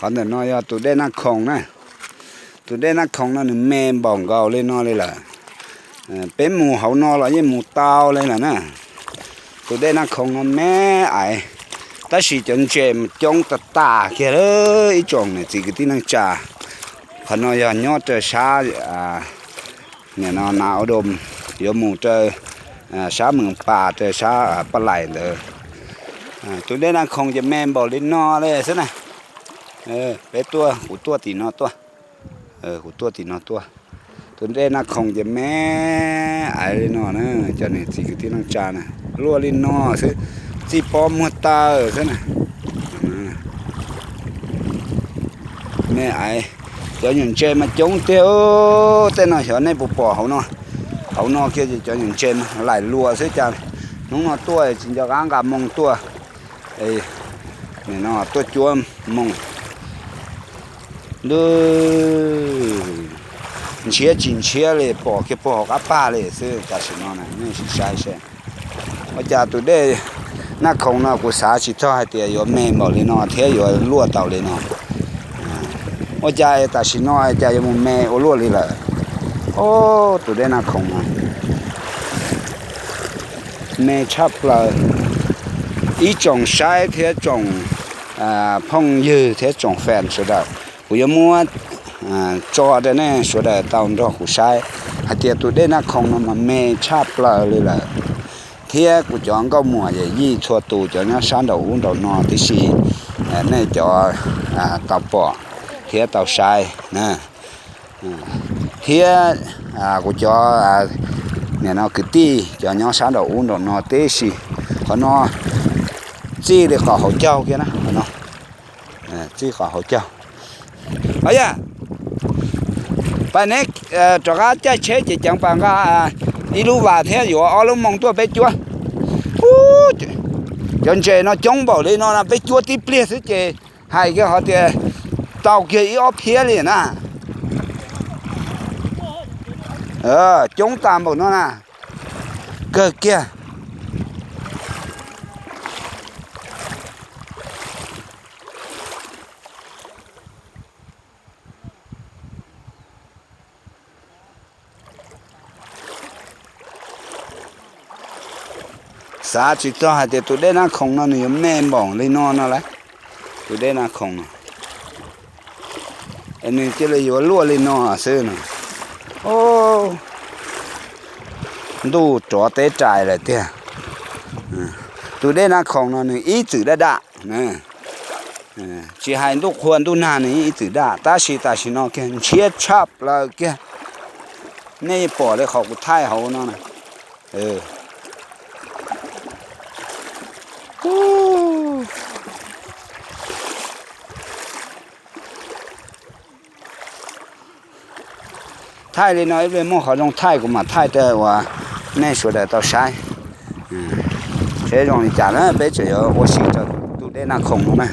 Qhov ntawm no yog tus dej Naj Khoom na. Tus dej Naj Khoom no nws me npaum nkaus li no li lawm. Peb mus hauv no los yeej mus tau li lawm na. Tus dej Naj Khoom no me aiv, tab sis cov ntses mas coob tas tas kiag li. Ib tsoom niam txiv kwv tij neej tsa, qhov no yog nyob rau sab, nim no na, yuav mus rau sab Mees Pas rau sab Paj Lais ntawd. Tus dej Naj Khoom ces me npaum li no li xwb na. Peb tuaj, kuv tuaj tim no tuaj. Kuv tuaj tim no tuaj. Tus dej Naj Khoom ces me aiv li no na, cov niam txiv kwv tij neej tsa na. Luaj li no xwb, txij pob muag taw xwb na. Me aiv, cov nyuam ntses mas coob tiag. Tej no xyov nej puas pom hauv no. Hauv no kiag ces cov nyuam ntses mas laim luas xwb cas. Hnub no tuaj tsis nco qab nqa moo tuaj. Nim no tuaj cuab moo. Ntshiab tsis ntshiab li, pom kiag puag hauv qab pag li xwb tam sim no na, nej sim saib seb. Ua cas tus dej Naj Khoom no kuv xav tsis txog hais tias yuav me npaum li no thiab yuav luaj tau li no. Ua cas tam sim no cas yuav mus me ua luaj li lawm. Tus dej Naj Khoom no me tshaj plaws. Ib tsoom saib thiab tsoom phooj ywg thiab tsoom fan sawv daws, kuv yuav muab tso rau nej sawv daws tau nrog kuv saib hais tias tus dej Naj Khoom no mas me tshaj plaws li lawm. Thiab kuv cov nkauj muam yawm yij txhua tus cov nyob sab nraum ub nraum no tib si, nej cov tau pom thiab tau saib na, thiab kuv cov nim no kwv tij cov nyob sab nraum ub nraum no tib si, qhov no txij li qhov hauv caug kiag na, qhov no txij qhov hauv caug. Os yog, pab neb rov qab caij tsheb ces ceev pas nqa ib lub vas thiab yuav ob lub moo tuaj peb cuab. Cov ntses no coob npaum li no no peb cuab tib pliag xwb ces hais kiag hov tias tau kiag ib ob phiab li na. Coob tas npaum no na, kawg kiag. Xav tsis txog hais tias tus dej Naj Khoom no nws yuav me npaum li no no lawm. Tus dej Naj Khoom no es nws cia li yuav luaj li no xwb no. Ntuj rov teb rais lawm tiag. Tus dej Naj Khoom no nws ib txwm daj daj, tsis hais ntuj qhua ntuj nag nws ib txwm daj, tab sis tam sim no kiag ntshiab tshaj plaws kiag. Nej pom li qhov kuv thaij hauv no na. Thaij li no ib pliag muaj qhov zoo thaij kuv mam thaij rau uas nej sawv daws tau saib. Seb zoo li cas na, peb tseem yuav ua si rau tus dej Naj Khoom no na.